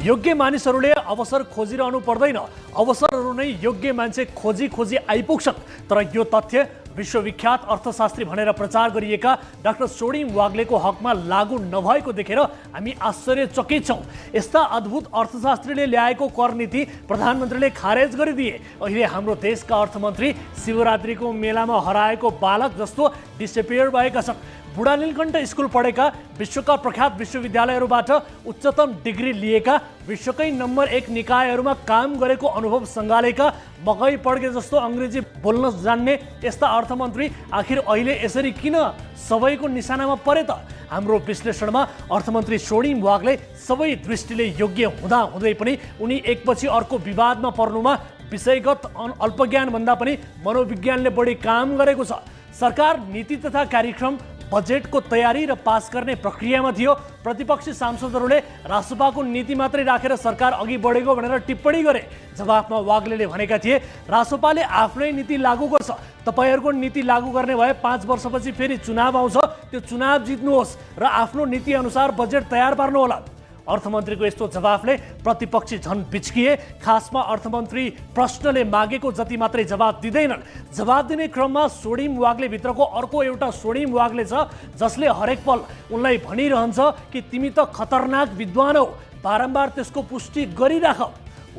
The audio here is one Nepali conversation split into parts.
योग्य मानिसहरूले अवसर खोजिरहनु पर्दैन, अवसरहरू नै योग्य मान्छे खोजी खोजी आइपुग्छन्। तर यो तथ्य विश्वविख्यात अर्थशास्त्री भनेर प्रचार गरिएका डाक्टर सोडिम वाग्लेको हकमा लागू नभएको देखेर हामी आश्चर्यचकित छौँ। यस्ता अद्भुत अर्थशास्त्रीले ल्याएको कर नीति प्रधानमन्त्रीले खारेज गरिदिए। अहिले हाम्रो देशका अर्थमन्त्री शिवरात्रिको मेलामा हराएको बालक जस्तो डिसएपियर भएका छन्। बुढा नीलकण्ठ स्कुल पढेका, विश्वका प्रख्यात विश्वविद्यालयहरूबाट उच्चतम डिग्री लिएका, विश्वकै नम्बर 1 निकायहरूमा काम गरेको अनुभव सङ्घालेका, मकै पड्के जस्तो अङ्ग्रेजी बोल्न जान्ने यस्ता अर्थमन्त्री आखिर अहिले यसरी किन सबैको निशानामा परे त? हाम्रो विश्लेषणमा अर्थमन्त्री सोडिम वाग्ले सबै दृष्टिले योग्य हुँदा हुँदै पनि उनी एकपछि अर्को विवादमा पर्नुमा विषयगत अल्पज्ञान भन्दा पनि मनोविज्ञानले बढी काम गरेको छ। सरकार नीति तथा कार्यक्रम बजेटको तयारी र पास गर्ने प्रक्रियामा थियो। प्रतिपक्षी सांसदहरूले रासोपाको नीति मात्रै राखेर सरकार अघि बढेको भनेर टिप्पणी गरे। जवाफमा वाग्लेले भनेका थिए, रासोपाले आफ्नै नीति लागू गर्छ, तपाईहरूको नीति लागू गर्ने भए 5 वर्षपछि फेरि चुनाव आउँछ, त्यो चुनाव जित्नुहोस् र आफ्नो नीति अनुसार बजेट तयार पार्नुहोला। अर्थमन्त्रीको यस्तो जवाफले प्रतिपक्षी झन बिच्किए। खासमा अर्थमन्त्री प्रश्नले मागेको जति मात्रै जवाब दिँदैनन्। जवाब दिने क्रममा सोडिम वाग्ले भित्रको अर्को एउटा सोडिम वाग्ले छ, जसले हरेक पल उनलाई भनिरहन्छ कि तिमी त खतरनाक विद्वान हौ, बारम्बार त्यसको पुष्टि गरिराख।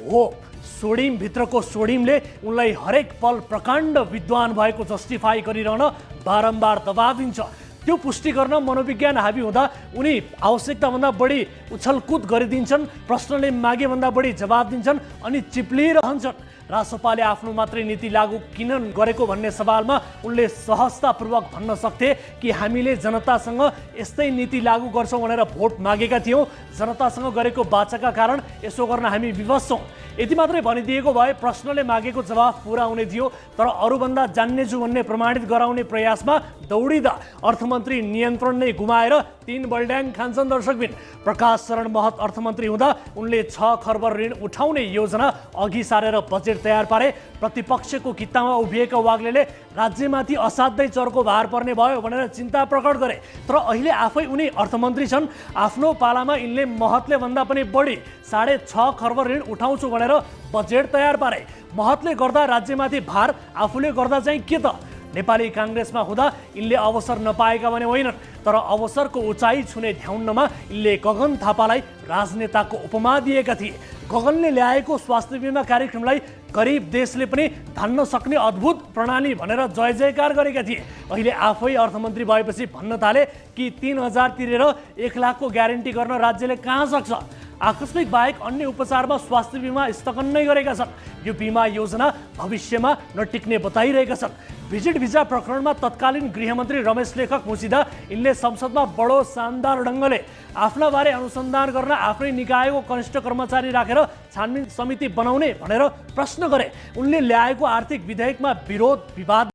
हो, सोडिम भित्रको सोडिमले उनलाई हरेक पल प्रकाण्ड विद्वान भएको जस्टिफाई गरिरहन बारम्बार दबाब दिन्छ। त्यो पुष्टि गर्न मनोविज्ञान हाबी हुँदा उनी आवश्यकताभन्दा बढी उछलकुद गरिदिन्छन्, प्रश्नले मागेभन्दा बढी जवाब दिन्छन् अनि चिप्लिरहन्छन्। रासोपाले आफ्नो मात्रै नीति लागू किन गरेको भन्ने सवालमा उनले सहजतापूर्वक भन्न सक्थे कि हामीले जनतासँग यस्तै नीति लागू गर्छौँ भनेर भोट मागेका थियौँ, जनतासँग गरेको बाचाका कारण यसो गर्न हामी विवश छौँ। यति मात्रै भनिदिएको भए प्रश्नले मागेको जवाफ पुरा हुने थियो। तर अरूभन्दा जान्नेछु भन्ने प्रमाणित गराउने प्रयासमा दौडिँदा अर्थमन्त्री नियन्त्रण नै गुमाएर 3 बल्ड्याङ खान्छन्। दर्शकबिन, प्रकाश शरण महत अर्थमन्त्री हुँदा उनले 6 खर्ब ऋण उठाउने योजना अघि सारेर बजेट तयार पारे। प्रतिपक्षको कित्तामा उभिएका वाग्लेले राज्यमाथि असाध्यै चर्को भार पर्ने भयो भनेर चिन्ता प्रकट गरे। तर अहिले आफै उनी अर्थमन्त्री छन्। आफ्नो पालामा यिनले महतले भन्दा पनि बढी 6.5 खर्ब ऋण उठाउँछु भनेर बजेट तयार पारे। महतले गर्दा राज्यमाथि भार, आफूले गर्दा चाहिँ के त? नेपाली काङ्ग्रेसमा हुँदा यिनले अवसर नपाएका भने होइनन्, तर अवसरको उचाइ छुने ध्याउनमा यिनले गगन थापालाई राजनेताको उपमा दिएका थिए। गगनले ल्याएको स्वास्थ्य बिमा कार्यक्रमलाई गरिब देशले पनि धान्न सक्ने अद्भुत प्रणाली भनेर जय जयकार गरेका थिए। अहिले आफै अर्थमन्त्री भएपछि भन्न थाले कि 3,000 तिरेर 1 लाखको ग्यारेन्टी गर्न राज्यले कहाँ सक्छ? आकस्मिक बाहेक अन्य उपचारमा स्वास्थ्य बिमा स्थगन नै गरेका छन्। यो बिमा योजना भविष्यमा नटिक्ने बताइरहेका छन्। भिजिट भिजा प्रकरणमा तत्कालीन गृहमन्त्री रमेश लेखक मुसिदा यिनले संसदमा बडो शानदार ढङ्गले आफ्ना बारे अनुसन्धान गर्न आफ्नै निकायको कनिष्ठ कर्मचारी राखेर छानबिन समिति बनाउने भनेर प्रश्न गरे। उनले ल्याएको आर्थिक विधेयकमा विरोध विवाद